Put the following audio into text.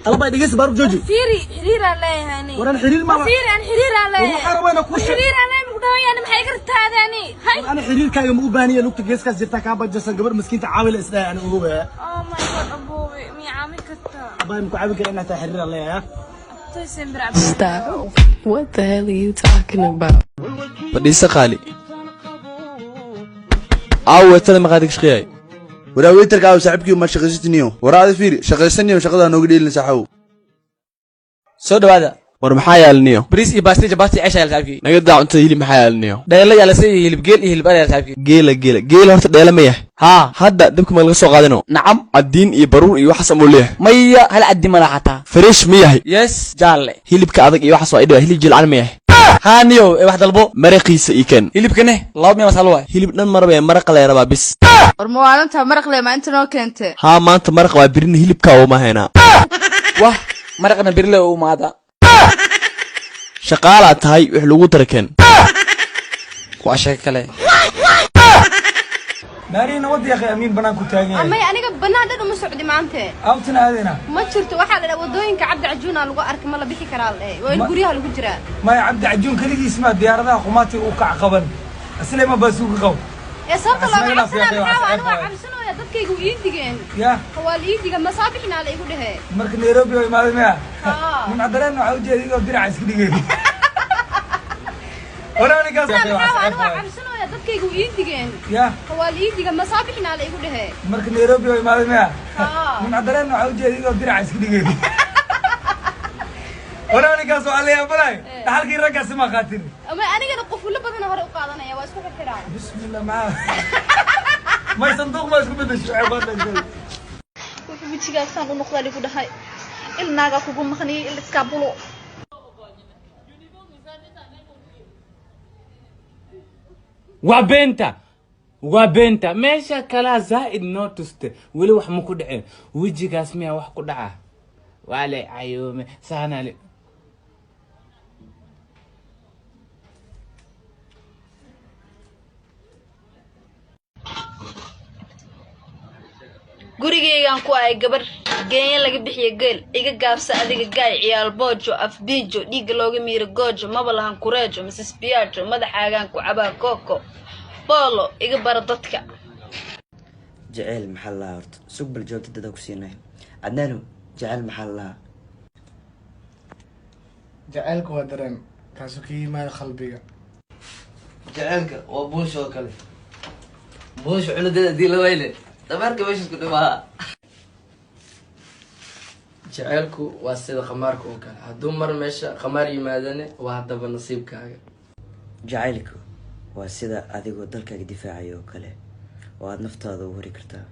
Alabay dhegeysa, baaruk jooji. Fiiri, xiriiraan leeyahay ani. Waran xiriir ma Fiiri, aan xiriiraan leeyahay. Waxaan rabaa inaan kuu sheego. Xiriiraan leeyahay, muku dhawayaan, maxay gartaada ani? Hay. Ana xiriirkaaga ma u baahaniya. Lugta geeskaas jirtaa kaa bajasan, gabar miskiinta caawila isdhahay ani ugu waya. Oh my God, aboowe, miya caawin kartaa? Abay, ma ku caawin kara inaa tahay xiriir aan leeyahay. Abtoy sembir. Stop. What the hell are you talking about? Fadhiisa qaali, aaw weetada maqaadi ka shaqeeyay? Waraa waiterka aaw saaxiibkii, ma shaqaysatiniyo? Waraa ada fiiri, shaqaysaniyo, shaqadaa nooga dheelin saaxow. Soo dhawaada. War maxaa yaaliniyo? Bariis iyo baasti, jabaati, ceesh yaal saaxiibkii. Naga daa cuntada. Hilib maxaa yaaliniyo? Dheelo yaala iyo hilib geel iyo hilib ari yaala saaxiibkii. Geela, geela, geela horta dheela ma yahay? Haa. Hadda dabka ma laga soo qaadino? Nacam. Caddiin iyo baruur iyo waxaas amuu leeyahay? Maya, hal caddi mala xataa. Fresh ma yahay? Yes, jaalle. Hilibka adag iyo waxaas waa idhiba, hilib jilcan ma yahay? Haa niyow, ee wax dalbo. Maraqiisa ii keen. Hilibkane 200 masalo waay. Hilib dhan marabee, maraqa lee rabaa bis. War mawaalinta maraq le ma inta noo keentee? Haa, maanta maraqa waa, birina hilibkaa uma haynaa. Wah, maraqna berile u imaada. Shaqaalaa tahay, wix lagu dara keen. Waa sheeko kale. Maariina wadi akhi, Amiin banaan ku taagan yahay. Amay, aniga banaan dhan uma socdi maante. Awtina aadayna. Ma jirto, waxaa la dhaha wadooyinka Cabdi Cajuuna lagu arkay, ma la bixi karaa la dhahay, waa in guryaha lagu jiraa. Maya, Cabdi Cajuun keligiis ma diyaaradaha qumaati uu kac qaban isle ma baasuuka qabo. Ee sababta Waxaas looga naga dhaaf, cabsanaa yaa maxaa akhi, waa? Anigu waa waxaas cabsanooya, dadkaygu ii digeen. Ya. Waa la ii diga, ma soo bixinaa la igu dhehe. Marka Nairobi oo imaaday maya? Haa. Nimca Dareen waxaa ujeeda idoo diraca iska dhigay. Waraanigaas. Maxaa waa? Anigu waa cabsanooya, dadkaygu ii digeen. Ya. Waa la ii diga, ma soo bixinaa la igu dhehe. Marka Nairobi oo imaaday maya? Haa. Nimca Dareen waxaa ujeeda idoo diraca iska dhigay. Waraanigaas waa la yaabanay, dhaxalkii raggaasi ma qaatin. Ama anigana qofula badan hore u qaadanaya, waa isku xirxiraa. Bismillah, maxaa may sanduuq ma isku bedesho, waxay ku hadlaysaa. Wuxuu wejigaagsaan u noqdaa ligu dhahay il naagaa kugu maqniyay, il iskaa bulo. Waa beenta, waa beenta. Meesha kalaa zaa'id noo tuste, weli wax ma ku dhaceen wejigaas miyaa wax ku dhaca? Waa lay cayoome saanale. Gurigaygaan ku ahay gabar geenya laga bixiya geel iga gaabsa adiga gaay ciyaal boojo afbiijo dhiigga looga miiro goojo maba lahan kureejo misis biyaajo madaxaagaan ku cabaa kooko boolo iga bara dadka. Jaceyl maxaa la lahaa horta? Sug bal, jawaabta dadaa ku siinay. Cadnaano, jaceyl maxaa la lahaa? Jacaylku waa dareen kaasoo ka yimaada qalbiga. Jaceylka waa buush oo kale, buush cunudeeda hadii la wayle dameerka meesha isku dhimaa. Jaceylku waa sida khamaarka oo kale, hadduu mar meesha khamaar yimaadane waa haddaba nasiibkaaga. Jacaylku waa sida adigoo dalkaaga difaacaya oo kale, oo aad naftaada u huri kartaa.